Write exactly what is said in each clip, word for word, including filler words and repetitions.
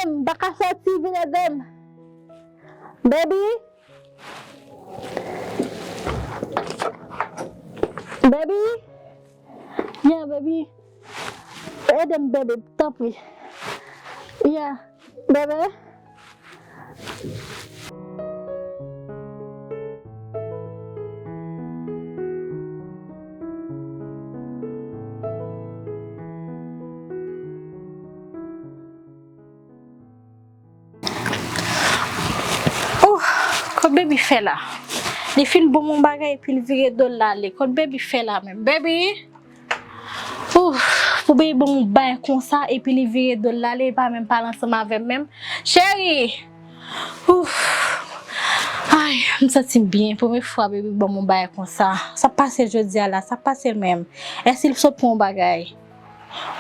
M pa ka soti, vin ede m. Baby? Baby? Yeah, baby. Ede m, baby, tanpri. Yeah, baby. Ouh, kot baby fè la? Li fin ban m yon bagay epi l vire do l ale. Kot baby fè la menm? Baby! Ouh, pou baby ban m yon bagay konsa epi li vire do l ale, li pa menm pale ansanm avè m menm. Cheri! Ouh! Ay, m santi m byen. Premye fwa baby ban m yon bagay konsa. Sa pase jodi a la, sa pase l menm. Èske l sot pran yon bagay?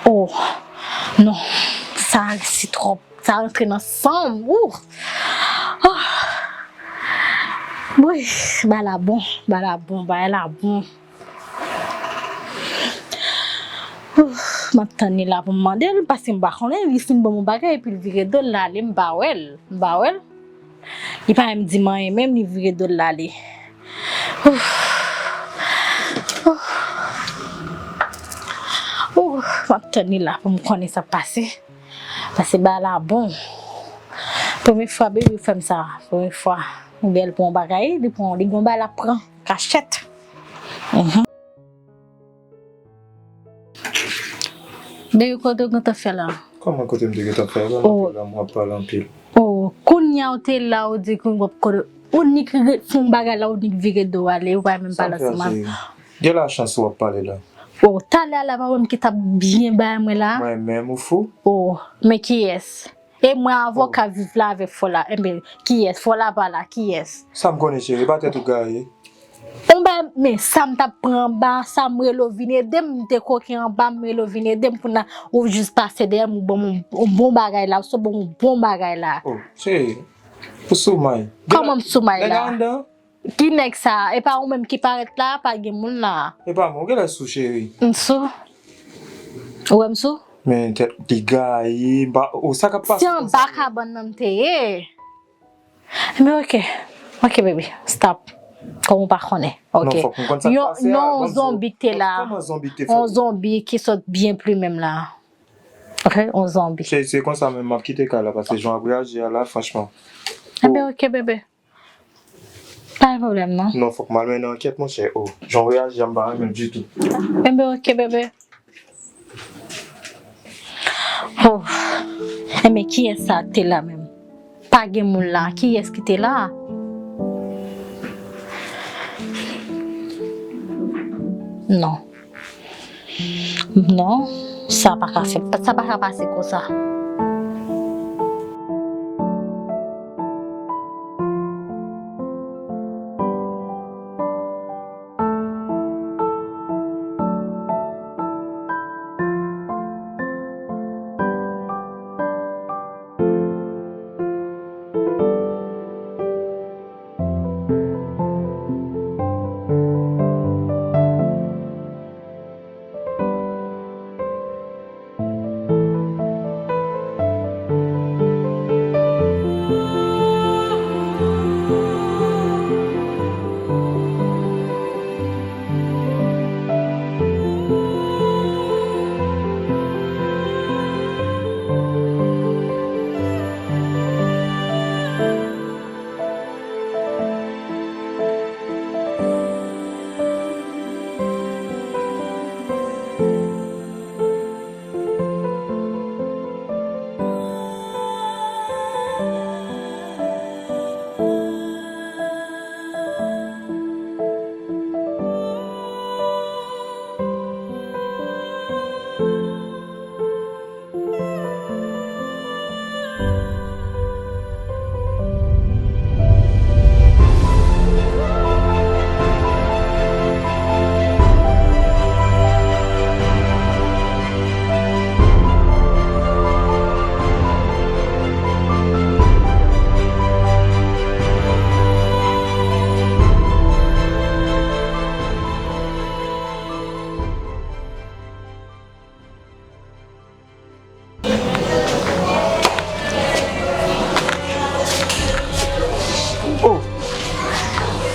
Oh, non, sa resi twòp. Sa rantre nan san m. Ouh! Oh! Wi, bagay la bon, bagay la bon, bagay la bon. Ouh, m ap tann li la pou m mande l, paske m pa konnen, li fin ban m yon bagay epi l vire do l ale, m pa wè l, m pa wè l. Li pa menm di m anyen, menm li vire do l ale. Ouh. Ouh. Ouh, m ap tann li la pou m konnen sa k pase. Paske bagay la bon. Premye fwa baby fè m sa. Premye fwa. Li bèl pou yon bagay, li pran, li gon bagay l ap pran. Kachèt. Mhm. Baby, kote w gentan fè la? Kòman kote m te gentan fè la? Mwen te la, mwen ap pale anpil. Oh, kounye a w te la, ou di ke w ap kote. Ou nik fè yon bagay la, ou nik vire do w ale, ou pa menm pale ansanm avè m. Gen lachans w ap pale la. Oh, talè a la, pa wè m ki t ap byen bay mwen la. Mwen menm, ou fou? Oh, men kiyès? E mwen avè w k ap viv la avèk fò la. Enben, kiyès? Fò la pa la, kiyès? Sa m konnen, cheri, pa tèt ou gaye. Yon bagay, men sa m t ap pran anba, sa m rele w vin ede m, m te koke anba, m rele w vin ede m, kounye a, ou jis pase dèyè m, ou ban m yon, yon bon bagay la, ou sot ban m yon bon bagay la. Oh, cheri, ou sou may. Kòman m sou may la? Nèg la anndan? Ki nèg sa? E pa ou menm ki parèt la, pa gen moun la. E pa mwen, ou genlè sou, cheri. M sou? Ou wè m sou? Men tèt li gaye, m pa, oh, sa k ap pase? Se anba kabann nan m te ye. Men ok. Ok, baby. Stop. Kòm ou pa konnen. Ok. Non, fòk m konn sa k pase a. Yon zonbi k te la. Kòman zonbi k te fè? Yon zonbi ki sot byen plimen m la. Ok, yon zonbi. Se, se konsa menm m ap kite kay la, paske jan w ap reyaji a la, franchman. Enben, ok, bebe. Pa gen pwoblèm, non. Non, fòk m al mennen ankèt, monchè. Oh, jan w reyaji a, m pa renmen l ditou. Enben, ok, bebe. Oh. Enben, kiyès sa te la menm? Pa gen moun la. Kiyès ki te la? Non. Non, sa pa ka fèt. Sa pa ka pase konsa.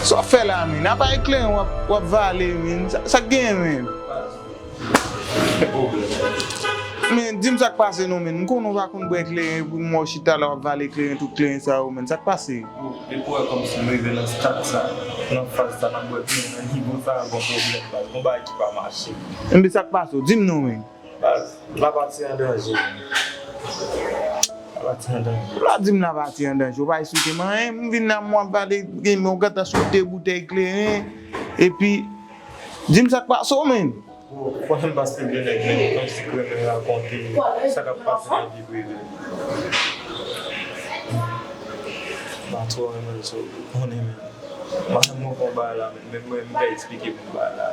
Sa w ap fè la, men? Apa e kleren w ap, w ap vale, men? Sa, sa k genyen, men? Men, di m sa k pase non, men. M konnen w pa konn bwè kleren, pou m wè w chita la, w ap vale kleren, tout kleren sa yo, men. Sa k pase? Depi w wè kòmsi m rive nan stad sa, nan faz sa, nan bwè kleren, nan nivo sa, gon pwoblèm, baz. Gon bagay ki pa mache. Enben, sa k pase w? Di m non, men. Baz, lapati an danje. Lapati an danje. Ou la di m lapati an danje, ou pa esplike m anyen, m vin la, m wè w ap pale, gen men w gentan sot de boutèy kleren, epi, di m sa k pase w, men. Ou konnen m pa se de nèg, men kòmsi k renmen rakonte sa k ap pase nan vi prive. M pa twò renmen l, so, ou konnen, men. Madanm mwen fè yon bagay la, men, men mwen, m ka eksplike pou bagay la.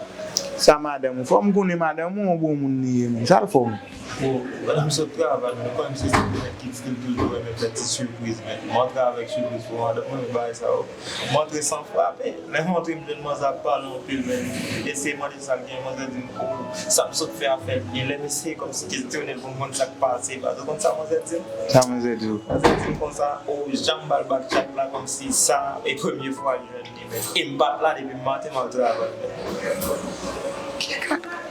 Sa madanm ou? Fò m konnen madanm ou, yon bon moun li ye, men. Sa l fè w? Bon, madanm sot travay, men, ou konnen m se tip de nèg ki stil toujou renmen fè ti sipriz, men. M antre avèk sipriz pou madanm mwen, men bagay sa yo. M antre san frape. Lè m antre, m jwenn manzè ap pale anpil, men. Eseye mande sa l gen, manzè di m, o, sa m sot fè a fè l byen. Lè m eseye kòmsi kesyone l pou m konn sa k pase, baz, ou konn sa manzè di m? Sa manzè di w? Manzè di m konsa, o, jan m ba l back chat la, kòmsi sa e premye fwa l jwenn li, men. E m pa t la depi maten, m al travay, men.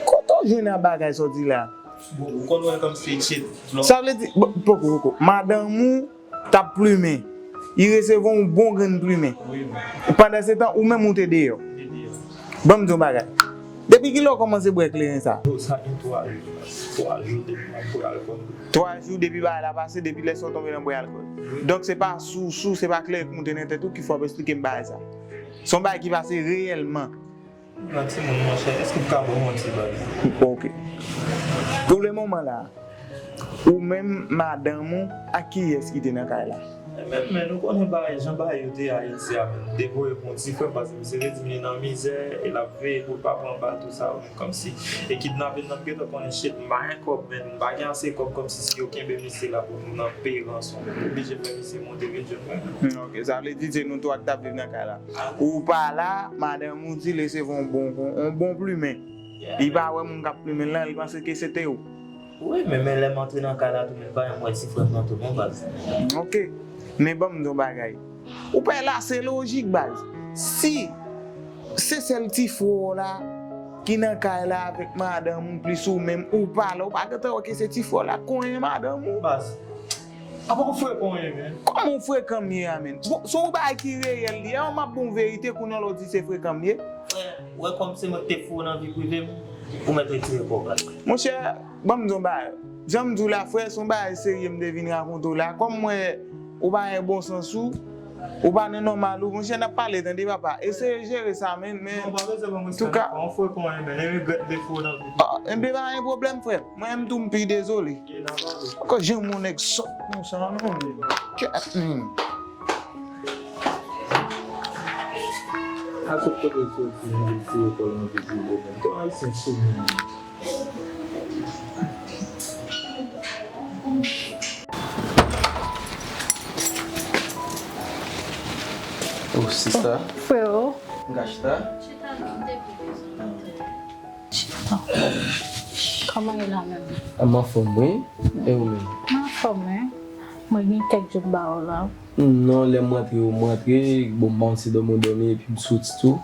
Kote w jwenn a bagay sa w di la? Bon, ou konn wè kòmsi shit. Sa vle di, bon, poko, poko. Madanm ou t ap plimen. Li resevwa yon bon grenn plimen. Wi, men. Pandan se tan, ou menm ou te deyò. Te deyò. Ban m di w yon bagay. Depi kilè w kòmanse bwè kleren sa? Yo, sa gen twa jou. Twa jou depi m ap bwè alkòl. Twa jou depi bagay la pase, depi lè sa w tonbe nan bwè alkòl. Wi. Donk, se pa sou, sou, se pa kleren k moute nan tèt ou ki fè w ap esplike m bagay sa. Se yon bagay ki pase reyèlman. Nan timoun, monchè, èske m ka ba w manti, baz? Ok. Pou le moman la, ou menm, madanm ou, ak kiyès ki te nan kay la? E men, men, nou konnen bagay, jan bagay yo te ye Ayiti a, men. Devoye pou yon ti frè m, paske misye te di m li nan mizè, e l ap veye pou l pa pran bal, tou sa, men kòmsi. E kidnape m nan, m gentan konnen, shit, m pa gen kòb, men, m pa gen ase kòb, kòmsi si yo kenbe misye la pou m nan peye ranson, men. M oblije fè misye monte vin jwenn mwen. Hmm, ok, sa vle di se nou twa k t ap viv nan kay la. Ou pa la, madanm ou di l resevwa yon bon, yon bon plimen. Li pa wè moun k ap plimen l lan, li panse ke se te ou. Wi, men, men lè m antre nan kay la tou, men pa yon wè ti frè m nan tou, non, baz. Ok. Men ban m di w yon bagay. Ou pa la, se lojik, baz. Si se sèl ti frè w la ki nan kay la avèk madanm ou, plis ou menm, ou pa la, ou pa gentan wè ke se ti frè w la k konyen madanm ou? Baz, apa w frekan w ye, men? Kòman w frekan m ye a, men? Bon, se yon bagay ki reyèl li ye. An, m ap ba w verite, kounye a la w di se frekan m ye. Frè, ou wè kòm se mwen ki te fou nan vi prive m, ou mèt retire kò w, baz. Monchè, ban m di w yon bagay. Jan m di w la, frè, se yon bagay serye m te vin rakonte w la. Kòm m wè ou pa gen bon sans ou, ou pa nan nòmal ou, monchè, n ap pale, tande, papa. Eseye jere sa, men, men. Non, pa bezwen ban m respè, non, frè, ou frekan w ye, men, e regrèt defo w nan vi. Ah, enben, pa gen pwoblèm, frè. Mwen menm tou m pi dezole. Ankò janm yon nèg sòt konsa, non, men. Kèt, men. A tout kote w soti, men, se ekòl anvi di bon, men. Ton Ayisyen sou moun. Oh, sista. Freo. M ka chita? Chita non, m te vle bezwen w. Chita. Kòman w ye la menm? M anfòm, wi. E ou menm? M anfòm, wi. Mwen gen kèk jou m pa wè w la. Non, lè m rantre, m rantre, bon, m pa konn si dòmi w dòmi, epi m soti tou.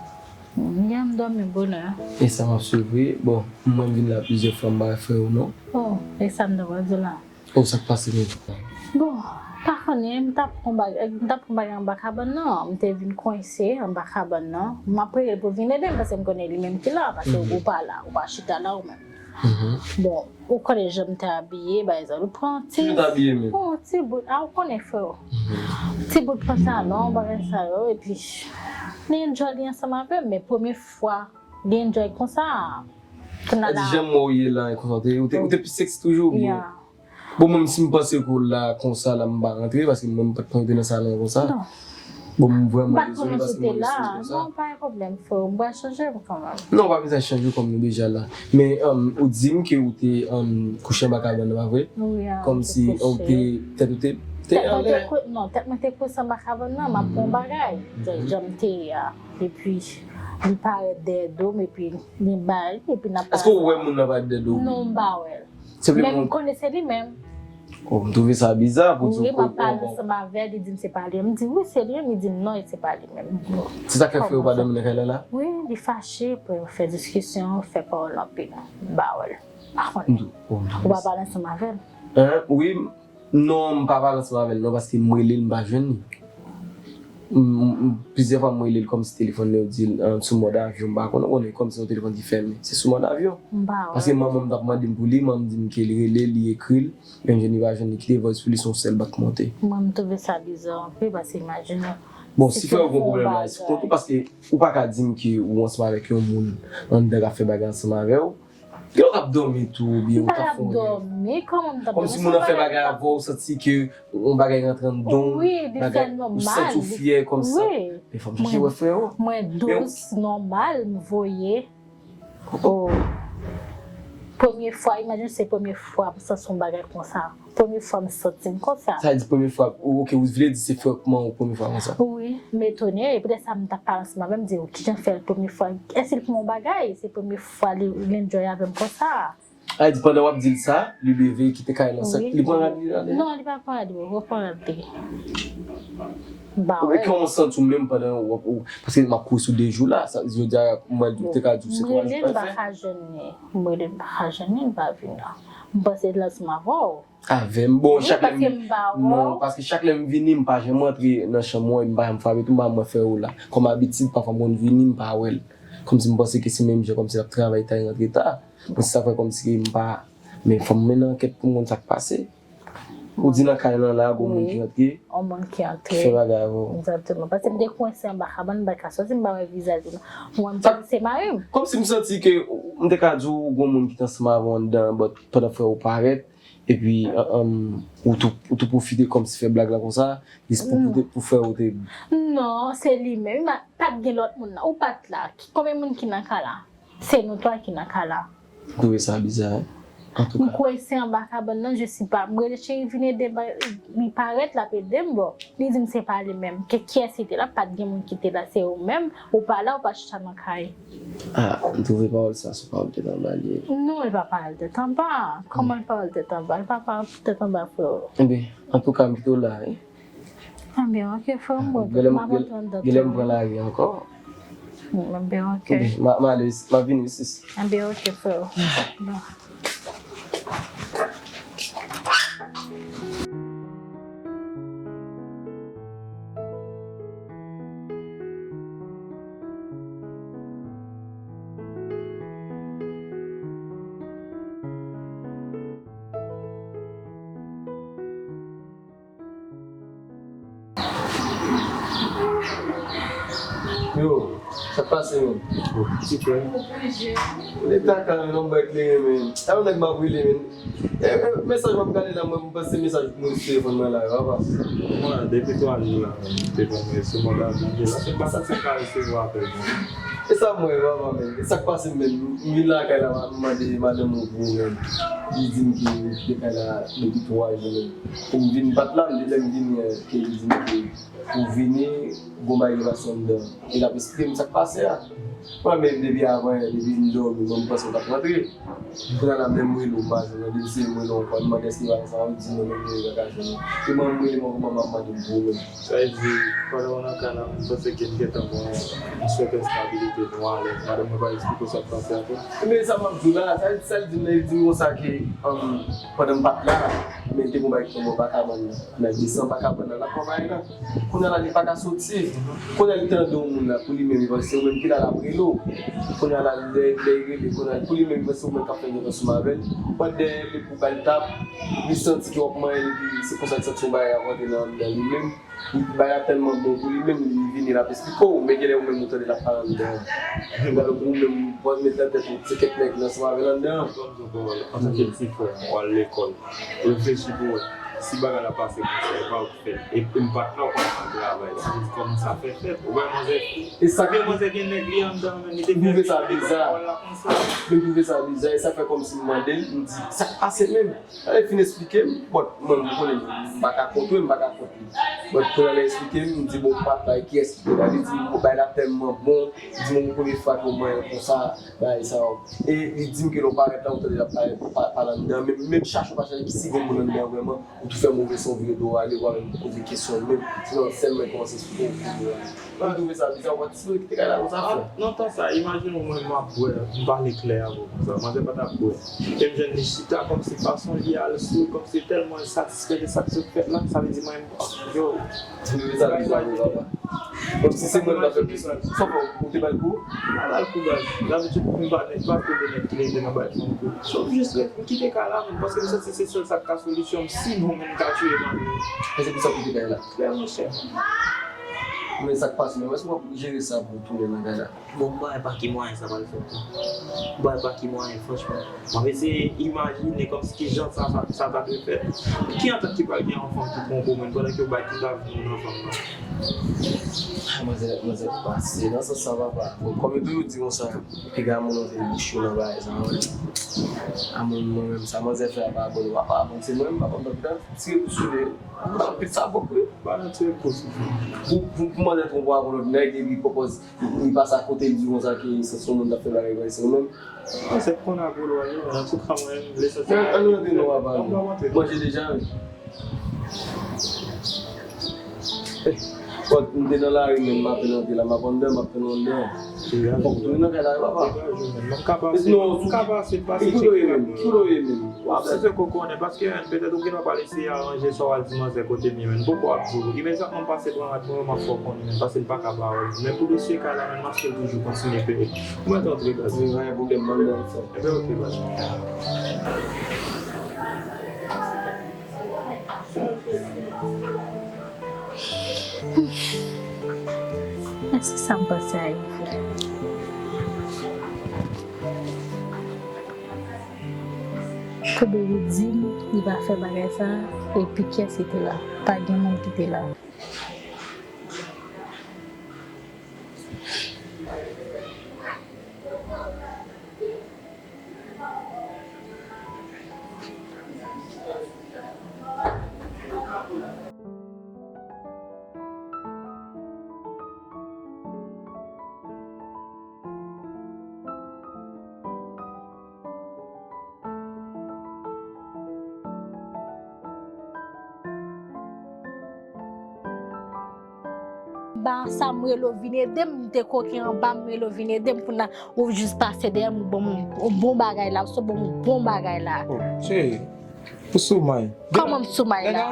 M gen m dòmi bonè. E sa m ap swiv, wi. Bon, mwen m vin la plizyè fwa, m pa wè frè w, non. Oh, e sa m ta pral di w la? Oh, sa k pase menm? Bon, pa konnen, m t ap pran bagay, m t ap pran bagay anba kabann nan. M te vin kwense anba kabann nan. M ap rele l pou l vin ede m, paske m konnen li menm ki la, paske ou pa la, ou pa chita la ou menm. Bon, ou konnen jan m te abiye, bay zòt, ou pran ti, pran ti bout, a, ou konnen, frè. Ti bout pantalon, bagay sa yo, epi li enjoy li ansanm avè m, men premye fwa li enjoy konsa. Sa di jan m wè w ye la, konsa, ou te, ou te, ou te pi sexy toujou, oubyen? Bon, mwen, si m panse ke w la konsa la, m pa rantre, paske mwen, m pa t konn te nan salon konsa. Bon, m vrèman dezole paske mwen esplike sa. Non, pa gen pwoblèm, frè. M pral chanje m kanmenm. Non, w pa bezwen chanje w kòm nou deja la. Men, um, ou di m ke ou te, um, kouche anba kabann nan, pa vre? Wi, a, kòmsi ou te, tèt ou te, te anlè. Non, tèt mwen te kouche anba kabann nan, m ap pran bagay. Jan m te ye a. Epi, li parèt dèyè do m, epi li bay, epi n ap pale. Èske ou wè moun nan parèt dèyè do w? Non, m pa wè l. Men m konnen se li menm. Oh, m twouve sa biza pou di w wi, m ap pale ansanm avè l, li di m se pa li menm. M di wi, se li menm, li di m non, se pa li menm. Se sa k fè frè ou pa dòmi nan kay la la? Wi, li fache, pou yo fè diskisyon, fè pawòl anpil. M pa wè l. M pa konnen. Ou pa pale ansanm avè l? Wi, non, m pa pale ansanm avè l non, paske m rele l, m pa jwenn li. Plizyè fwa mwen rele l kòmsi telefòn nan yo di l sou mòd avyon, m pa konn, ou konnen kòmsi se yon telefòn ki fèmen. Se sou mòd avyon. Paske manman m t ap mande m pou li, manman m di m ke li rele l, li ekri l, men m jwenn li pa jwenn li, kite voice pou li, se yon sèl bak monte. Mwen m twouve sa biza anpil paske imajine w. Bon, si frè ou gen pwoblèm la, e sou kont ou paske ou pa ka di m ke ou ansanm avèk yon moun anndan k ap fè bagay ansanm avè w, Gen lè w t ap dòmi tou oubyen ou t ap fè yon rèv. Kòmsi moun nan fè bagay avè w, ou santi ke yon bagay rantre anndan w, ou santi w fyè kòmsa. Men fò m chache wè frè w. Mwen dous, nòmal, m voye. Premye fwa, imajine se premye fwa m santi yon bagay konsa. Premye fwa m santi m konsa. Sa vle di premye fwa, ok, ou vle di se frè kòman ou premye fwa konsa? Wi, m etone, e poutèt sa m t ap pale ansanm avè l, m di, kijan fè l premye fwa? Èske l pran yon bagay? Se premye fwa li, li enjoy avè m konsa. Sa vle di pandan w ap di l sa, li leve, li kite kay lan, li pran rad li ale? Non, li pa pran rad li, ou pran rad li. M pa wè. Oubyen kòman w santi w menm pandan w ap, paske m ap kouri sou de jou la, sa, jodi a, m wè l te ka di w se twa jou l pa fè. M rele l, m pa ka jwenn li. M rele l, m pa ka jwenn li, li pa vin non. M panse l ansanm avè w. Avè m. Bon, chak lè m. Non, paske chak lè m vini, m pa janm rantre nan chanm ou, m pa janm frape tou, m pa janm wè frè ou la. Kòm abitid, pafwa m konn vini, m pa wè l. Kòmsi m panse ke se menm jan, kòmsi l ap travay ta, rantre ta. Bon, se sa k fè kòmsi m pa. Men fò m mennen ankèt pou m konn sa k pase. Ou di nan kay lan la, gon moun ki rantre. Yon moun ki rantre. Ki fè bagay avè w. Egzakteman. Paske m te kwense anba kabann, m pa ka soti, m pa wè vizaj li non. Mwen, m panse se mari m. Kòmsi m santi ke m te ka di w gon moun ki t ansanm avè w anndan, but pandan frè ou parèt, epi ou tou ou tou pwofite kòmsi fè blag la konsa, jis pou pou frè ou te. Non, se li menm. Pa t gen lòt moun nan. Ou pa t la. Konbyen moun ki nan kay la? Se nou twa ki nan kay la. M twouve sa biza wi. Antouka. M kwè se anba kabann nan, je sais pas. M rele cheri vin ede m, li parèt, l ap ede m, bon. Li di m se pa li menm. Ke kiyès li te la? Pa t gen moun ki te la, se ou menm. Ou pa la, ou pa chita nan kay. Ah, m twouve pawòl sa se pawòl tèt anba li ye. Non, li pa pawòl tèt anba. Kòman li pawòl tèt anba? Li pa pawòl tèt anba, frè. Ebyen, antouka, m kite w la wi. Ebyen, ok, frè m, bon, m ap antre anndan tou. Genlè m pran lari ankò. Ebyen, ok. M a, m a ale, m ap vini wi, sis. Ebyen, ok, frè. Bon. Yo, sa k pase menm? Ti frè. Leta ka yon nonm bay kleren menm. Sa yon nèg m ap rele menm. E, e, mesaj m ap gade la, mwen m panse mesaj pou mwen sou telefòn mwen la, papa. Mwen, depi twa jou la, menm, m te konn sou mòd avan de la, se pa sa se ka resevwa apèl mwen. E sa m wè, papa, menm. E sa k pase menm? M vin lakay la, m mande madanm ou pou ou menm. Li di m ke li kite kay la depi twa jou menm. Pou m vin, m pa t la, m di lè m vini, eh, ke li di m ke pou vini, gon bagay ki pase anndan. E l ap esplike m sa k pase a. Mwen menm depi avan yè, depi m dòmi, mwen m panse w t ap rantre. Kounye a la menm m rele w, m pa jwenn ou, depi se m rele w ankò, m mande èske bagay sa, w di non, menm mwen pa ka jwenn ou. E mwen m rele m ankò, manman m ap mande m pou ou menm. Sa vle di, pandan w nan kay la, m panse ke m gentan gen yon sèten estabilite, nou alèz. Madanm mwen pa eksplike w sa k pase ankò? Ebyen, sa m ap di w la, sa, sa l di m nan, li di m konsa ke, um, pandan m pa t la, men te gon bagay ki tonbe anba kabann nan. Nèg desann anba kabann nan, l ap pran bagay nan. Kounye a la, li pa ka soti. Kounye a, li tande yon moun la, pou li menm, li panse se ou menm ki la, l ap rele w. Kounye a la, lè, lè li rele, kounye a, pou li menm, li panse se ou menm k ap fè yon ansanm avè l. Ou pran dèyè l, epi w ba l tap, li santi ke w ap manyen l, epi se konsa li santi yon bagay ap rantre nan anndan li menm. Bagay la tèlman bon pou li menm, li vini, l ap esplike w, men genlè ou menm ou tande l ap pale anndan. Genlè ou menm, ou met nan tèt ou, se kèk nèg ki ansanm avè l anndan. Antanke ti frè, w al lekòl, reflechi pou wè. Si bagay la pase konsa, e pa ou ki fè l. E, e m pa t la, ou pa konn travay. Sa vle di kòman sa fè fèt. Ou wè manzè, e sa, oubyen manzè gen nèg li anndan, men li te fè pawòl la konsa. Men m twouve sa biza, e sa fè kòmsi m mande l, m di, "Sa k pase menm?" Lè l fin esplike m, but mwen, m konnen m pa ka kont wi, m pa ka kont li. But kounye a lè l esplike m, m di, "Bon, papa, e kiyès ki te la?" Li di m, "Bon, bagay la tèlman bon." Li di m, "Bon, premye fwa ke w wè l konsa, bagay sa yo." E li di m ke lè w parèt la, ou tande l ap pale, pa-, pale anndan, menm, menm chache ou pa chache, si gen moun anndan vrèman, ou tou fè move san w vire do w ale, ou pa menm poze kesyon menm. Se nan sèl mwen kòmanse esplike w vire do w ale. Mwen twouve sa biza, w pa t sipoze kite kay la konsa, frè. Nan tan sa, imajine w, mwen, m ap bwè, m pale klè avè w konsa, manzè pa t ap bwè. E m jwenn li chita kòmsi fason li al sou, kòmsi tèlman l satisfè de sa k sot fèt la, sa vle di mwen, yo, Mwen twouve sa biza vre, papa. Kòmsi se mwen k ap fè plis. Sa fè w te ba l kou? M pa ba l kou, baz. Dabitid, m pa nèg, m pa twò de nèg ki rete nan bay fanm kou. So, m jis ret, m kite kay la, menm, paske m santi se sèl sa k ka solisyon m, sinon, menm, m ka tiye m antre. E se pou sa w kite kay la? Frè, monchè. Men sa k pase menm, èske w ap jere sa pou w tounen nan kay la? Bon, m pa wè pa ki mwayen sa pral fèt non. M pa wè pa ki mwayen, franchman. M ap eseye imajine kòmsi kijan sa, sa, sa ta dwe fèt. Ki antant ki pral gen yon fanm ki twonpe w menm pandan ke w bay tout avni w nan fanm nan? Ah, manzè, manzè pase nan sans sa, papa. Bon, kòm yo toujou di konsa, piga moun antre bouch yo nan bagay sa, wi. Ah, mwen, mwen menm, sa manzè fè a pa bon, papa, bon, se mwen menm, papa, m t ap tire kou sou li. Anpil sa bòk wi. Pa nan tire kou sou li. Pou, pou, pou manzè twonpe w avè yon lòt nèg, epi pòpòz li pase akote, li di konsa ke se yon moun t ap fè bagay, se ou menm. Manzè konn a gwo lwa yo, men antouka mwen, m vle soti. Ann, ann rantre non, papa. Ann pa rantre. Manje deja, wi. Bon, m te nan lari, men m ape rantre la, m ap anndan, m ap tann w anndan. Fòk w tounen nan kay la, wi, papa. Degaje w, men. M ka pase, m ka pase, pase tcheke la pou mwen. Ki kote w ye menm? Ki kote w ye menm? W ap sezi koko, men paske, men, petèt ou gen dwa pral eseye aranje sa w al di manzè kote m ye, men. M poko ap di w. Imedyatman m pase pran rad mwen yo, m ap fè w konnen, men, paske m pa ka ba w. Men pou dosye kay la, men, m ap toujou kontinye peye. Ou mèt antre, baz. Wi, pa gen pwoblèm, m anndan, frè. Enben, oke, baz. Èske sa m panse a rive? Koube li di m li pa fè bagay sa, epi kiyès ki te la? Pa gen moun ki te la. Ba sa m rele w vin ede m, m te koke anba m rele w vin ede m, kounye a ou jis pase dèyè m, ou ban m yon bon bagay la, ou sot ban m yon bon bagay la. Oh, cheri, ou sou may. Kòman m sou may la?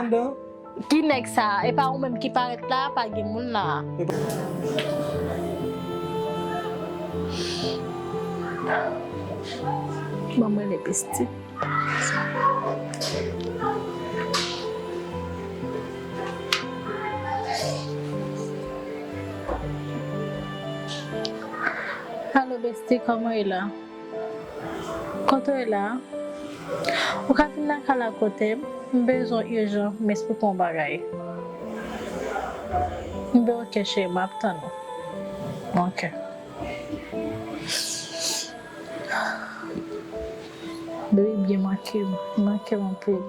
Ki nèg sa? E pa ou menm ki parèt la, pa gen moun la. Ban m rele Besti. Alo, Besti, kòman w ye la? Kote w ye la? Ou ka vin lakay la kote m? M bezwen w ijan, m esplike w yon bagay. M be oke, cheri, m ap tann ou. Oke. Baby byen manke m, manke m anpil.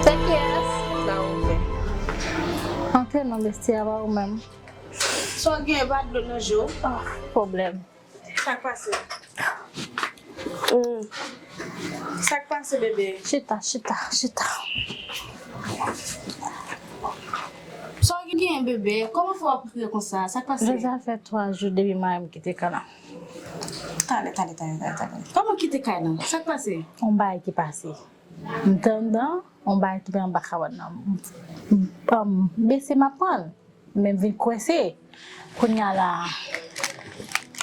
Se kiyès? La ouvè. Antre non, Besti, a pa ou menm. Sa w gen, pa dlo nan je w? Ah, pwoblèm. Sa k pase? Hmm. Sa k pase, bebe? Chita, chita, chita. Sa w gen, bebe? Kòman fè w ap kriye konsa? Sa k pase? Deja fè twa jou depi mari m kite kay la. Talè, talè, talè, talè, talè. Kòman kite kay la? Sa k pase? Yon bagay ki pase. M te anndan, yon bagay tonbe anba kabann nan. M, m, m bese, m ap pran l. Men m vin kwese. Kounye a la,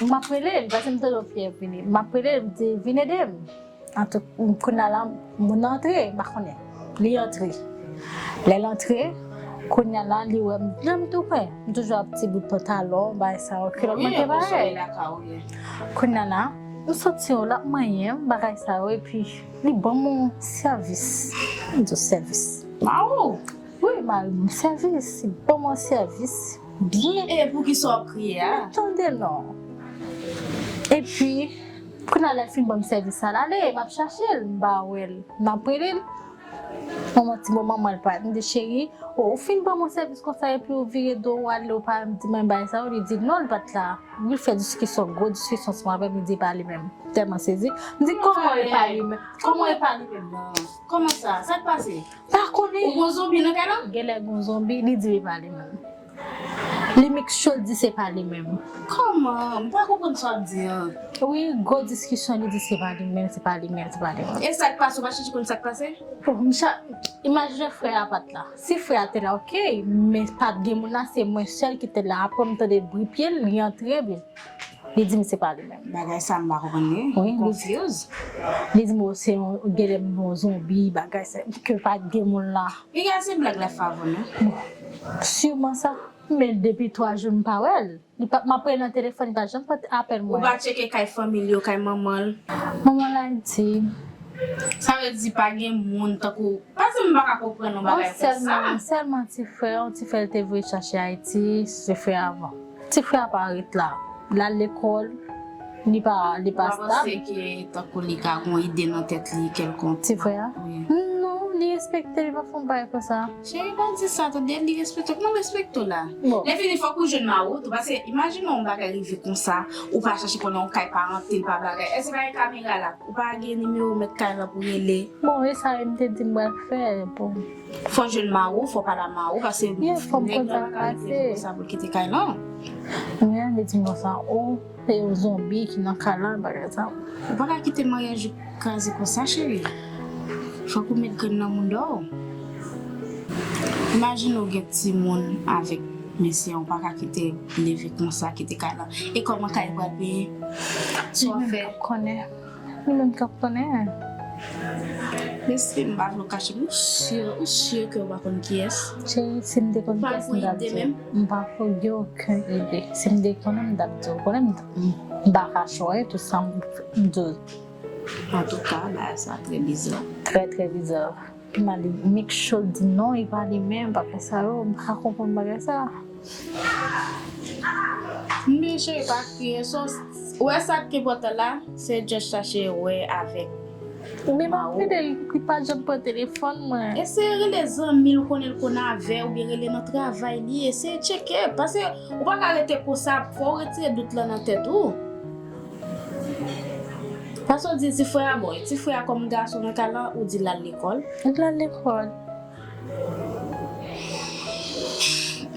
m ap rele l, paske m tande yon fi ap vini. M ap rele l, m di, "Vin ede m." Antou, kounye a la, moun nan antre, m pa konnen. Li antre. Lè l antre, kounye a la, li wè m, lè m tou pre. M toujou ap ti bout pantalon, bagay sa yo, kilòt mwen te parèt. Kounye a la, m santi yon l ap manyen m, bagay sa yo, epi li ban m yon sèvis. M di w sèvis. Wi, mari m, sèvis. Li ban m yon sèvis byen. E poukisa w ap kriye a? Tande non. Epi, kounye a lè l fin ban m sèvis sa, l ale, m ap chache l, m pa wè l. M ap rele l. Yon ti moman, mwen l pa. M di, "Cheri, o, ou fin ban m yon sèvis konsa, epi ou vire do w ale, ou pa di mwen bagay sa yo." Li di, "Non, li pa t la." Li fè diskisyon, gwo diskisyon sou mwen, apre m di, "E pa li menm." Tèlman sezi. M di, "Kòman e pa li menm? Kòman e pa li menm nan? Kòman sa? Sa k pase?" Pa konnen. Ou gon zonbi nan kay la? Genlè gon zonbi, li di li pa li menm. Li make sure di se pa li menm. Kòman? M pa konprann sa w ap di an. Wi, gwo diskisyon, li di se pa li menm, se pa li menm, se pa li menm. E sa k pase, ou pa chèche konn sa k pase? Bon, m cha-, imajine frè a pa t la. Si frè a te la, oke, men pa t gen moun la, se mwen sèl ki te la. Apre m tande bri pye l, li antre, epi li di m se pa li menm. Bagay sa m pa konprann li. Wi, li, confuse. Li di m, "O, se yon, genlè m yon zonbi, bagay sa, ke pa t gen moun la." Piga se blag la fè avè w, non? Bon, siman sa. Men depi twa jou m pa wè l. Li pa, m ap rele nan telefòn, li pa janm pote apèl mwen. Ou pa tcheke kay fanmi l yo, kay manman l? Manman l Ayiti. Sa vle di pa gen moun tankou, paske m pa ka konprann yon bagay konsa. Sèlman, sèlman ti frè, yon ti frè l te voye chache Ayiti, se frè avan. Ti frè a pa ret la. L al lekòl, li pa, li pa stab. Ou pa panse ke tankou li ka gon ide nan tèt li kèlkonk? Ti frè a? Wi. Non, li respekte, li pa fè yon bagay konsa. Cheri, pa di sa, tande, li respekte w. Kòman l respekte w la? Bon. Lè fini, fòk ou jwenn mari w tou, paske imajine yon bagay rive konsa, ou pa chache konnen yon kay parante, pa bagay. Èske pa gen kamera la? Ou pa gen nimewo mèt kay la pou rele? Bon, e sa m te di m pral fè, bon. Fò jwenn mari w, fò pale a mari w, paske nèg la pa ka rete konsa pou l kite kay lan. Wi, li di m konsa, o, se yon zonbi ki nan kay la, bagay sa. Ou pa ka kite maryaj ou kraze konsa, cheri. Fòk ou met grenn nan mouda w. Imajine w gen timoun avèk mesye a, ou pa ka kite leve konsa, kite kay lan. E kòman kay pral peye? Sa w ap fè? Li menm k ap konnen. Li menm k ap konnen. Mesye, m pa vle w kache m. Ou si, ou si ke w pa konn kiyès? Cheri, si m te konn kiyès, m t ap di w. M pa gen okenn ide. Si m te konnen, m t ap di w. Konnen m, m pa kache w, tou sa m, m di w. Antouka, bagay sa trè biza. Trè, trè biza. Pi mal li make sure di non, e pa li menm, pa fè sa yo, m pa ka konprann bagay sa. Men cheri, pa kriye. So, ou wè sa k enpòtan la, se just chache wè avèk. Men m ap rele l, li pa janm pran telefòn mwen. Eseye rele zanmi l, ou konnen l konn avè w, oubyen rele nan travay li, eseye tcheke, paske ou pa ka rete konsa, fò w retire dout lan nan tèt ou. Paske w di ti frè a, bon, ti frè a kòm gason nan kay lan, ou di l al lekòl. Li al lekòl.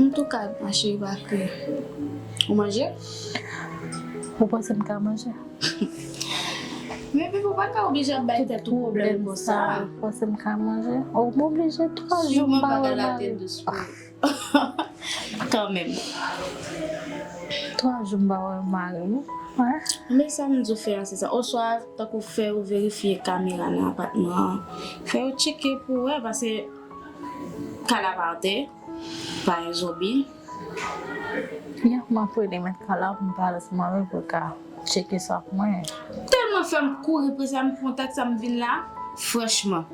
Antouka, ma cheri, pa kriye. Ou manje? Ou panse m ka manje? Men pipi, ou pa ka oblije ap bay tèt ou pwoblèm konsa. Ou panse m ka manje? Ou m oblije twa jou m pa wè mari m. Kanmenm. Twa jou m pa wè mari m. Men sa m di w fè a, se sa. Oswa, tankou fè yo verifye kamera nan apatman an. Fè yo tcheke pou wè, paske kay la pa atè, pa gen zonbi. Ya, m ap rele mèt kay la pou m pale ansanm avè l pou l ka tcheke sa pou mwen. Tèlman fè m kouri prese a, m pran taksi a, m vin la. Franchman,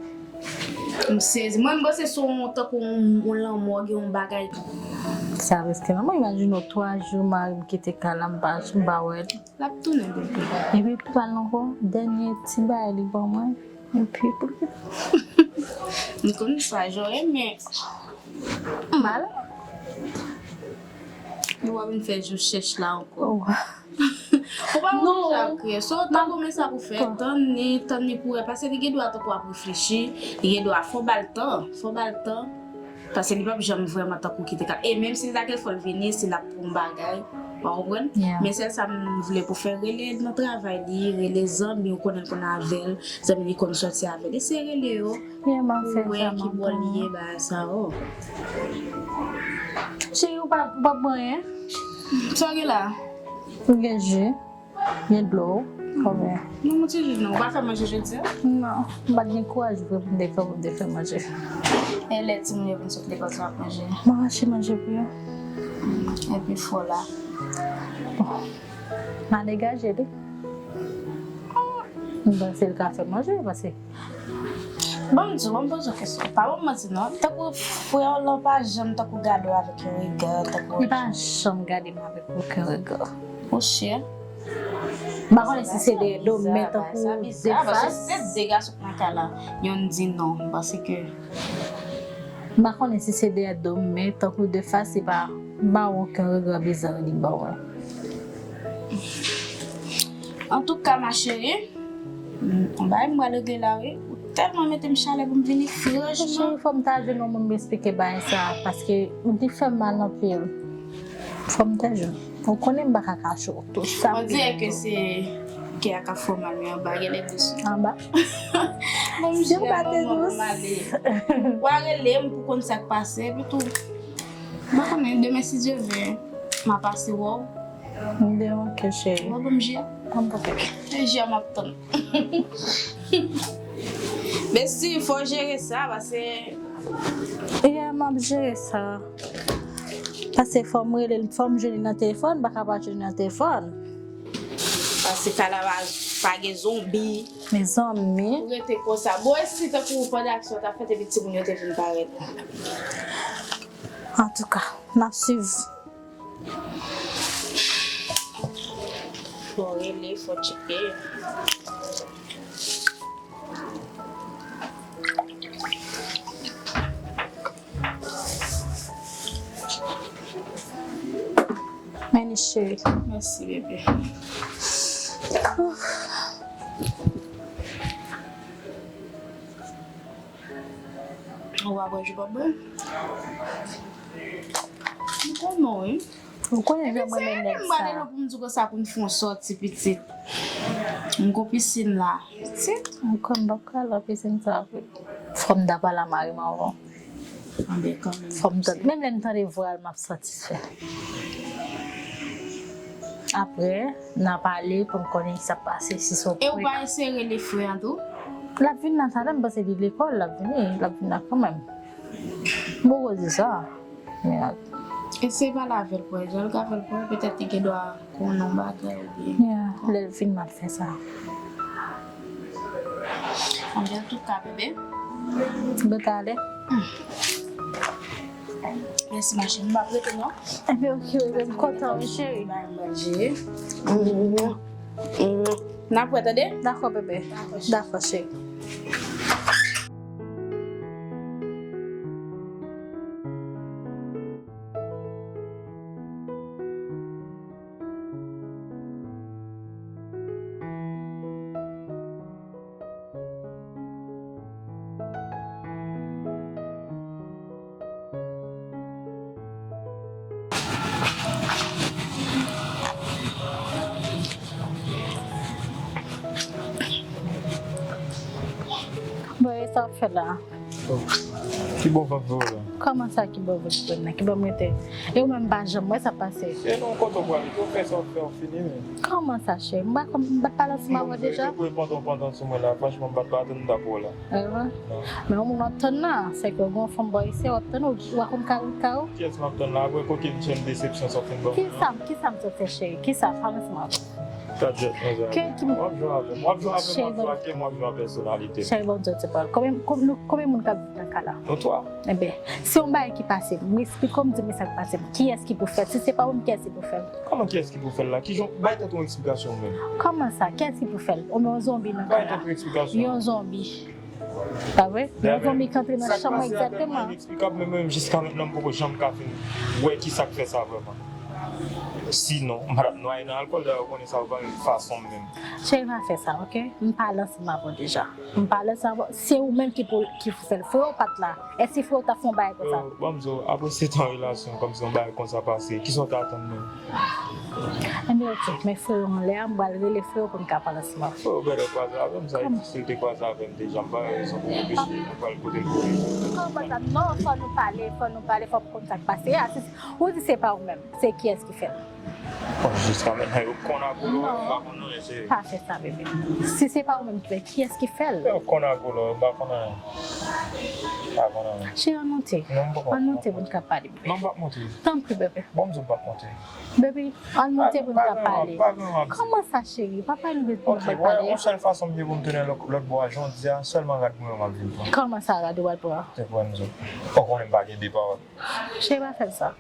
m sezi. Mwen, m panse se yon, tankou yon, yon lanmò, gen yon bagay. Sa riske non. Mwen imajine w twa jou, mari m kite kay la, m pa, m pa wè l. L ap tounen, bebe. Epi pou pale ankò, dènye ti bagay li ban mwen. Epi pou l. M konn sa, jan w renmen. Mal. Nou pa vin fè jou chèch la ankò. Ou pa oblije ap kriye. So, tankou men sa pou fè, tann li, tann li pou wè. Paske li gen dwa tankou ap reflechi, li gen dwa fò ba l tan, fò ba l tan. Paske li p ap janm vrèman tankou kite kay. E menm si l ta gen fò l vini, si l ap pou yon bagay. Ou konprann? Yeah. Men sèl sa m vle pou fè, rele nan travay li, rele zanmi ou konnen l konn avè l, zanmi li konn sòti avè l. Eseye rele yo. Yeah, m ap fè sa, m ap fè. Pou wè ki bò li ye, bagay sa, oh. Cheri, ou pa, ou pa pran anyen? Sa w gen la? M gen ji, gen dlo, kòmè. Non, yon ti ji non. Ou pa fè manje jodi a? Non, m pa t gen kouraj vre pou m te fè, pou m te fè manje. E lè timoun yo vin sot lekòl, sa w ap manje? M ap rache manje pou yo. Epi fò la. Bon, m a degaje li. M panse l ka fè manje, paske Bon, m di w, bon, m poze w kesyon. Pa ban m manti non. Tankou frè w lan pa janm tankou gade w avèk yon rega, tankou. Li pa janm gade m avèk okenn rega. Ou si? M pa konnen si se dèyè do m, men tankou de fas. Se de gason k nan kay la, yonn di non, m panse ke. M pa konnen si se dèyè do m, men tankou de fas, se pa, m pa wè okenn rega bizarre li ban mwen. Antouka, ma chérie, yon bagay m pral regle la, wi. Ou tèlman mete m chalè pou m vini, franchman. Cheri, fò m ta jwenn yon moun m esplike bagay sa, paske li fè m mal anpil. Fò m ta jwenn. Ou konnen m pa ka kache w tout sa. On dirait que c'est kè a k ap fè w mal, men anba genlè dous. Anba? Bon, m jere manman m ale. W a rele m pou konn sa k pase, epi tou. M pa konnen, demen, si Dye vle, m a pase wè w. M demen, ok, cheri. W a ban m ji a? An, ok. E ji a m ap tann. Men si, fò w jere sa, paske. Yeah, m ap jere sa. Paske fò m rele l, fò m jwenn li nan telefòn, m pa ka pa jwenn li nan telefòn. Paske kay la pa, pa gen zonbi. Mezanmi. Ou rete konsa. Bon, e si tankou pandan aksyon t ap fèt epi timoun yo te vin parèt? Antouka, n ap swiv. Fò rele, fò tcheke. Mèsi, cheri. Mèsi, bebe. Ouf. Ou pa bwè ji, w pa bwè? M konnen, wi. Ou konnen jan mwen renmen nèg sa. Mwen rele w pou m di w konsa pou n fè yon sòti pitit. M gon pisin la. Pitit? M kwè m p ap ka al nan pisin sa vre. Fò m ta pale a mari m anvan. Anben, kanmenm. Fò m tande. Menm lè m tande vwa l, m ap satisfè. Apre, n a pale pou n konnen ki sa k pase, si se yon prank. E ou pa eseye rele frè a tou? L ap vin la talè, m panse li lekòl, l ap vini, l ap vin la kanmenm. M poko di sa. Mèd. Eseye pale avè l pou wè, jan l ka fè l pou wè, petèt li gen dwa konnen yon bagay oubyen. Yeah, lè l vin, m ap fè sa. Anben, antouka, bebe. Bebe, ale. Mèsi, ma chérie. M p ap rete, non. Ebyen, ok, bebe, m kontan, wi, cheri. Bay manje. N ap wè, tande? Dakò, bebe. Dakò, cheri. Dakò, cheri. Bon, e sa w ap fè la? Oh. Ki bò vant vre w la? Kòman sa, ki bò vant mwen la? Ki bò m rete? E ou menm, m pa janm wè sa pase. E non, kote w prale? Ke w fè sa w ap fè, w fini, men. Kòman sa, cheri? M pa, m pa t pale ansanm avè w deja? Ou pandan, pandan sou mwen la, franchman, m pa t pale, m t ap wè w la. Ehe. Non. Men yon moun w ap tann la, se ke w gen yon fanm bò isit, w ap tann, ou, ou pa konn ka wout kay ou? Kiyès m ap tann la? Apre kokenn chen desepsyon sa w fin ban mwen an? Kisa, kisa m sot fè, cheri? Kisa? Pale ansanm avè m. Gadjèt, manzè. Ke ki m... W ap jwe avè m. W ap jwe avè m, w ap jwe ak kè m, w ap jwe ak pèsonalite m. Cheri, bon, Dye, se pa konbyen, konbyen, konbyen moun k ap viv nan kay la? Nou twa. Enben, se yon bagay ki pase m. M esplike w, m di w men sa k pase m. Kiyès ki pou fè l? Si se pa ou menm, kiyès ki pou fè l? Kòman kiyès ki pou fè l la? Kijan, bay tèt ou yon eksplikasyon ou menm. Kòman sa? Kiyès ki pou fè l? Ou menm yon zonbi nan kay la. Bay tèt ou eksplikasyon. Yon zonbi. Pa vre? Yon zonbi k antre nan chanm mwen egzakteman. Sa k pase a tèlman ineksplikab, men mwen menm jiska mentnan m poko janm ka fin wè kisa k fè sa vrèman. Sinon, m pa t ap nwaye nan alkòl, dayè ou konnen sa yo pa menm fason m menm. Cheri, pa fè sa, oke? M pale ansanm avè w deja. M pale ansanm avè w. Se ou menm ki pou ki pou fè l. Frè w pa t la. Èske frè w t ap fè yon bagay konsa? Yo, ban m di w, apre sèt an relasyon, kòmsi yon bagay konsa pase, kisa w t atann mwen? Ebyen, oke. Men frè w anlè a, m pral rele frè w pou n ka pale ansanm avè w. Frè w bèlè kwaze avè m, sa vle di si l te kwaze avè m deja, m pa wè rezon pou m anpeche l, m pral kote l pou li. Kòman sa? Non, fò nou pale, fò nou pale, fò m konn sa k pase a. Si, ou di se pa ou menm, se kiyès ki fè l? Bon, jiska mentnan, yo konn ak ou, m pa konn anyen, cheri. Pa fè sa, bebe. Si se pa ou menm ki fè, kiyès ki fè l? Yo konn ak ou, m pa konn anyen. M pa konn anyen. Cheri, ann monte. Non, m poko. Ann monte pou n ka pale, bebe. Non, m p ap monte. Tanpri, bebe. Bon, m di w m p ap monte. Bebe, ann monte pou n ka pale. Pa gen, pa gen, pa gen. Kòman sa, cheri? Papa nou bezwen Ok, pou n wè, pale. Yon sèl fason m gen pou m tounen lòt, lòt bò a, jan w di a, sèlman rad mwen yo m ap vin pran. Kòman sa, rad ou pral pran? Se pou m di w. Ou konnen m pa gen de pawòl. Cheri, pa fè m sa.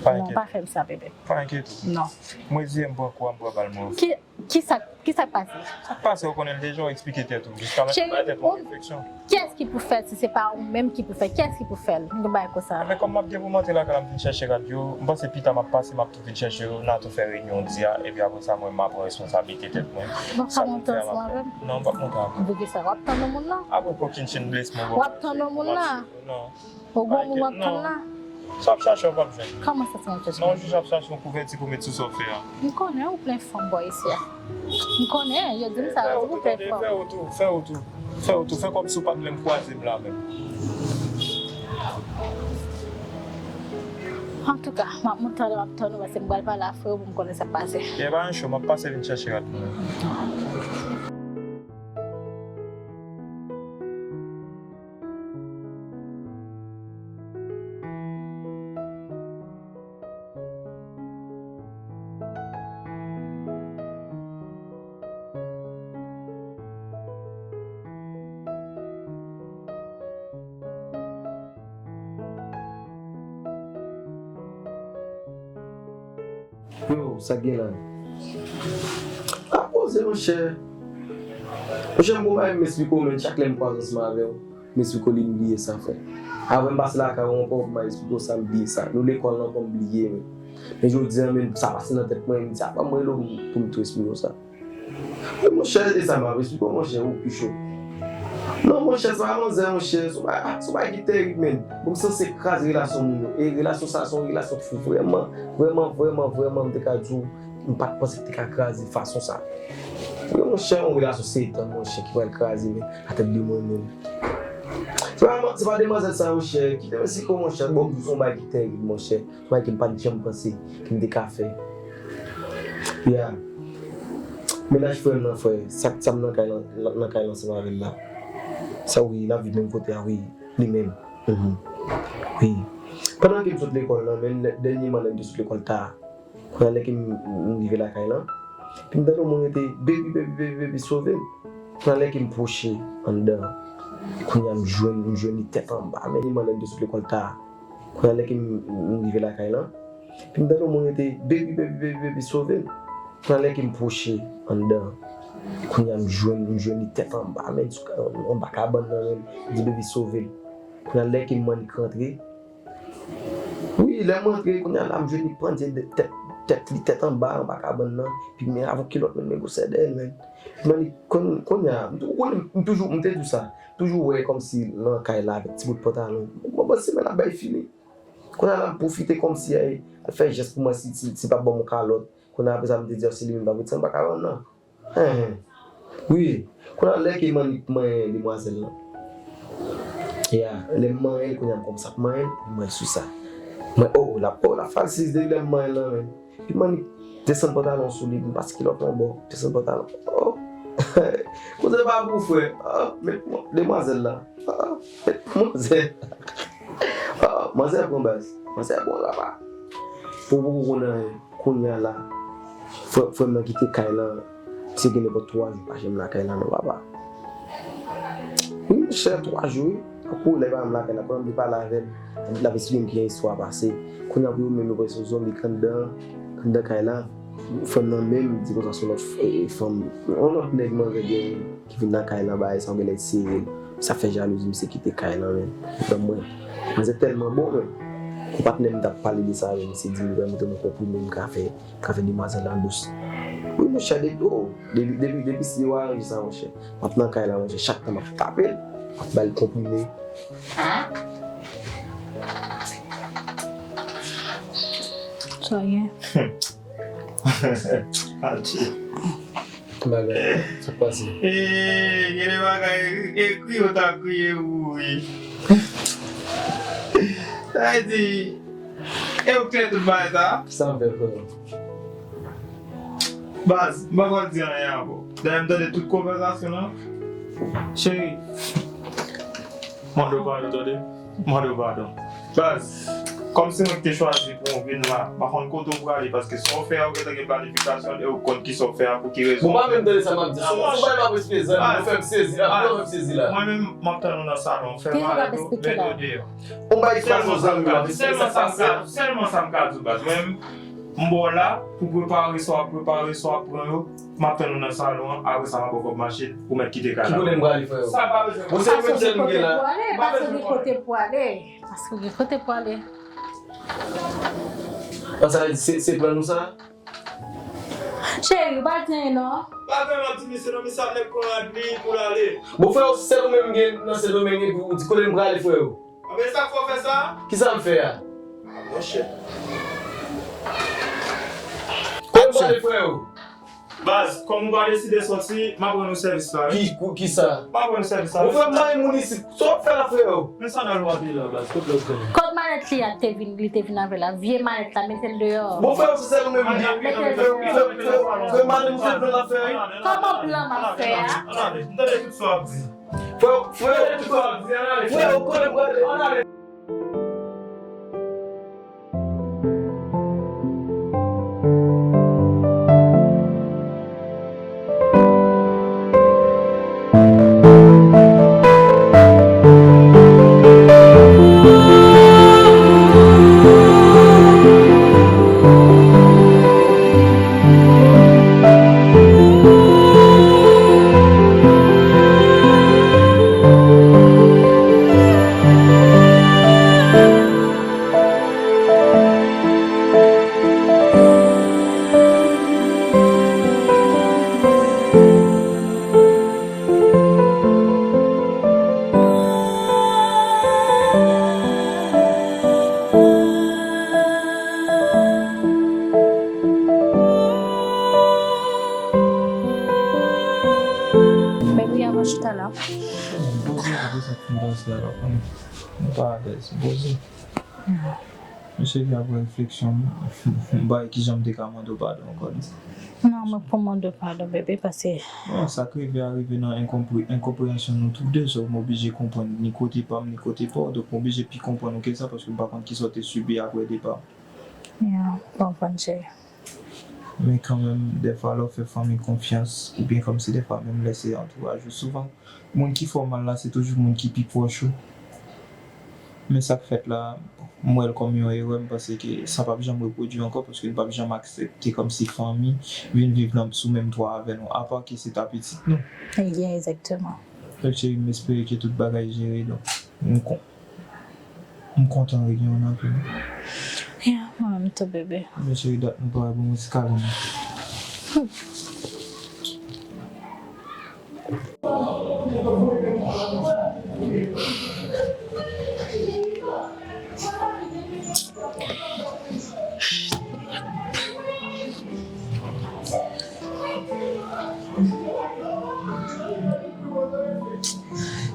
Pa Non, enkyete. Pa fè m sa, bebe. Pa enkyete w. Non. Mwen di m pran kou a, m pran bal mwen. Ki, ki sa, ki sa k pase? Sa k pase, ou konnen l deja, ou eksplike tèt ou. Jiska mentnan, bay tèt ou yon refleksyon. Kiyès ki pou fè l si se pa ou menm ki pou fè? Kiyès ki pou fè l? Yon bagay konsa. Men kòm m ap gen pou m antre lakay la, m vin chèche rad yo, m panse pita m ap pase, m ap tou vin chèche yo, n a tou fè reyinyon w di a, epi apre sa, mwen, m ap pran responsabilite tèt mwen. Bon, sa Sa pou monte m fè, m ansanm ap avè m? Fè. Non, m p ap monte avè w. Vide sa, w ap tann yon moun nan? Apre kokin chen bles mwen. W ap tann yon moun nan? Non. Ou gon moun w ap tann la? Sa ap chache, w p ap jwenn. Kòman sa, se yon Non, jij ap chache yon kouvèti pou met sou sa w fè a. M konnen ou plen fanm bò isi a. M konnen, yo di m sa, yo di m ou plen fanm. Fè wout ou, fè wout ou, fè wout ou, fè kòmsi w pa t menm kwaze m la menm. Antouka, m ap monte anlè, m ap tann ou, paske m pral pale a frè w pou m konnen sa k pase. Yè pa yon cho, m ap pase vin chèche rad mwen. Yo, sa k gen la? A poze, monchè. Monchè, m gon bagay m esplike w, men chak lè m kwaze ansanm avè w, m esplike w li m bliye sa, frè. Avè m pase lakay ou ankò, m al esplike w sa, m bliye sa. Nou lekòl la ankò, m bliye, men. Men jodi a, men, sa pase nan tèt mwen, m di, apa m rele w pou m tou esplike w sa? Men monchè, e sa m ap esplike w, monchè, ou pi cho. Non, monchè, se pa manzè, monchè, se yon bagay, se yon bagay ki terib, men. Bon, m sanse kraze relasyon moun yo. E relasyon sa, se yon relasyon ki fou, vrèman, vrèman, vrèman, vrèman, m te ka di w, m pa t panse ki te ka kraze fason sa. Wi, monchè, yon relasyon Seytan, monchè, ki pral kraze, men, atèt de mwen menm. Se pa, se pa demwazèl sa, monchè, kite m esplike w, monchè, bon, m di w se yon bagay ki terib, monchè. Bagay ke m pa t janm panse ke m te ka fè. Ya. Mennaj frè m nan, frè, sa k sa m nan kay lan, nan kay lan ansanm avè l la. Sa wi, l ap viv menm kote a, wi, li menm. Mhm. Wi. Pandan ke m sot lekòl lan, men lè, dènyèman lè m te sot lekòl ta, kounye a lè ke m, m rive lakay lan, epi m tande yon moun rete, "Baby, baby, baby, baby, sove m." Kounye a lè ke m pwoche anndan, kounye a m jwenn, m jwenn li tèt anba, men dènyèman lè m te sot lekòl ta, Kounye a lè ke m, m rive lakay lan, epi m tande yon moun rete, "Baby, baby, baby, baby, sove m." Kounye a lè ke m pwoche anndan, kounye a m jwenn, m jwenn li tèt anba, men, sou ka-, anba kabann nan, men, m di, "Baby, sove m." Kounye a lè ke m annik rantre, wi, lè m rantre, kounye a la, m jwenn li pandye tèt, tèt li tèt anba, anba kabann nan, epi men avèk kilòt, men, men gwosè dèyè l, men. Epi m annik, kon-, kounye a, m tou-, ou konnen, m toujou, m te di w sa, toujou wè kòmsi nan kay la avèk ti bout pantalon. Bon, bon, semèn ap bay fini. Kounye a la m pwofite kòmsi ay, al fè jès pou mwen si, si, si l p ap ban m yon kalòt. Kounye a apre sa m te di, "Ò, se li menm, pa pou sa m pa ka rann nan." Hen, hen. Wi. Kounye a lè ke m annik manyen demwazèl lan. Ya, lè m manyen l, kounye a m kòmanse ap manyen l, m wè l sou sa. Mwen, o, o, l ap, o, l ap fè l siz depi lè m manyen l lan, men. Epi m annik desann pantalon sou li, m pase kilòt lan bò, desann pantalon. O! Kote pa pou frè. A, men demwazèl la. A, men manzè. A, manzè pran baz. Manzè pran rapa. Pou poko konn anyen. Kounye a la, frè, frè m nan kite kay lan. Misye gen nenpòt twa jou pa janm lakay lan non, papa. Wi, monchè, twa jou, wi. Tankou lè pa m lakay la, pandan m te pale avè l, l ap esplike m kijan istwa a pase. Kounye a pou yo menm yo prèske zonbi k anndan, anndan kay la. Frè m nan menm di konsa se yon lòt f-, e, e, fanm, yon lòt nèg manzè genyen ki vin nan kay lan, bagay sa yo genlè sere. Sa fè jalouzi, misye kite kay lan, men. Ban mwen. Manzè tèlman bon, men. Patnè m t ap pale de sa avè m, se di m, "Frè, montre m yon konprime m ka fè, m ka fè demwazèl la dous." Wi, monchè, depi, oh, depi, depi, depi si yo aranje sa, monchè. M ap nan kay la, monchè, chak tan m ap tape l, m ap ba l konprime. Sa gen. Adje. Bagay, sa k pase? Ee, gen de bagay, e kri yo ta kriye pou ou, wi. Sa vle di, e ou k fè tout bagay sa? Sa m fè, frè? Baz, m pa pral di anyen ankò. Dayè, m tande tout konvèsasyon nan. Cheri, mande w padon, tande? Mande w padon. Baz, kòm se mwen ki te chwazi pou w vin la, m pa konn kote w prale, paske sa w fè a, ou gentan gen planifikasyon e ou konn kisa w fè a, pou ki rezon. Bon, pa menm tande sa m ap di. Se yon bagay m ap eksplike, zanmi, ou fè m sezi la, ou fè m sezi la. Mwen menm, m ap tann ou nan salon, fè pale tou, mete w deyò. Yon bagay ki pase yon zanmi m ap eksplike sa k pase a. Sèlman sa m ka di w, baz. Mwen menm, m ba w la pou prepare sa w ap prepare, sa w ap pran yo. M ap tann ou nan salon an, apre sa m ap ba w kòb machin, ou mèt kite kay la. Ki kote m prale, frè? Sa pa bezwen. Bon, se yon sèl m gen la. Paske w gen kote pou ale, paske w gen kote pou ale. An, sa vle di se, se plan nou sa? Cheri, ou pa di anyen non. Pa vre, m ap di misye non, misye ap nèk pran rad li pou l ale. Bon, frè, se sèl ou menm m gen nan Sendomeng epi ou di kote m prale, frè? Anben sa k fè w fè sa? Kisa m fè a? Monchè. Kote m prale, frè? Baz, kòm ou pa deside sòti, m ap rann ou sèvis la, wi. Ki, kou, kisa? M ap rann ou sèvis la. Bon, frè, m pa yon moun isit. Sa w ap fè la, frè? Men sandal w ap ye la, baz. Kot lòt grenn? Kot malèt li a te vin, li te vin avè l la? Vye malèt la, mete l deyò. Bon, frè, se sèl ou menm ki... Mete l deyò. Frè, frè, frè, frè, m pa demontre plan l ap fè, wi. Kòman plan m ap fè a? Ann ale, ann ale, m tande tout sa w ap di. Frè, frè, frè, ou konnen m prale. Baby, avan chita la. Poze, poze, sa k fin pase a, pa konn. M pa alèz, poze. Mesye, ki apre refleksyon m, m pa wè kijan m te ka mande w padon ankò, non. Non, mwen pou mande w padon, bebe, paske... Bon, sa k rive a rive nan enkonpre-, enkonpreyansyon nou tou de, so m oblije konprann ni kote pa m, ni kote pa w, donk m oblije pi konprann ou ke sa, paske m pa konn kisa w te sibi apre depa m. Ya, m konprann, cheri. Men kanmenm, dèfwa, lè w fè fanmi konfyans, oubyen kòmsi dèfwa, menm lè se antouraj ou, souvan, moun ki fè w mal la, se toujou moun ki pi pwòch ou. Men sa k fèt la, m wè l kòm yon erè, m panse ke sa p ap janm repwodui ankò, paske n p ap janm aksepte kòmsi fanmi vin viv nan, sou menm twa avè nou, apa ke se ta pitit nou. Ebyen, egzakteman. Donk, cheri, m espere ke tout bagay jere, donk, m kon-, m kontan reyonnen anpil. Ya, mwen menm tou, bebe. Men, cheri, dat nou pa wè, bon, mwen ti kalon.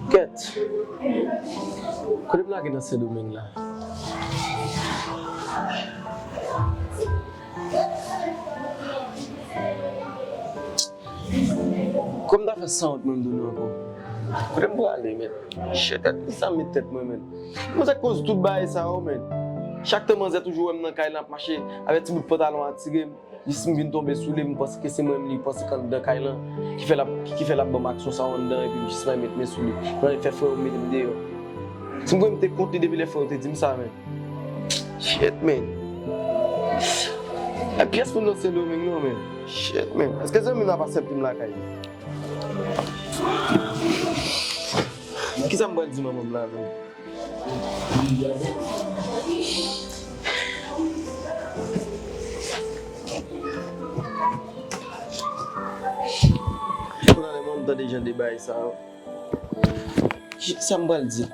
Kèt. Kote m lage nan Sendomeng la? Kòm m ta fè sanwont mwen m tounen ankò. Kote m prale, men? Shit, tèt, kisa m met tèt mwen, men? Mwen se koz tout bagay sa yo, men. Chak tan manzè toujou wè m nan kay lan ap mache avèk ti bout pantalon a tire m, jis m vin tonbe sou li, m panse ke se mwen menm li panse k anndan kay lan ki fè l ap, ki fè l ap ban m aksyon sa yo anndan, epi m jis mèt met men sou li. Mwen fè frè yo mete m deyò. Si m kwè m te kont li depi lè frè yo te di m sa, men. Shit, man. Ay, pyès moun nan Sendomeng non, man. Shit, man. Èske zanmi m ap aksepte m lakay li? Kisa m pral di manman m la, man? Kounye a la, mwen tande jan de bagay sa yo. Ki, sa m pral di?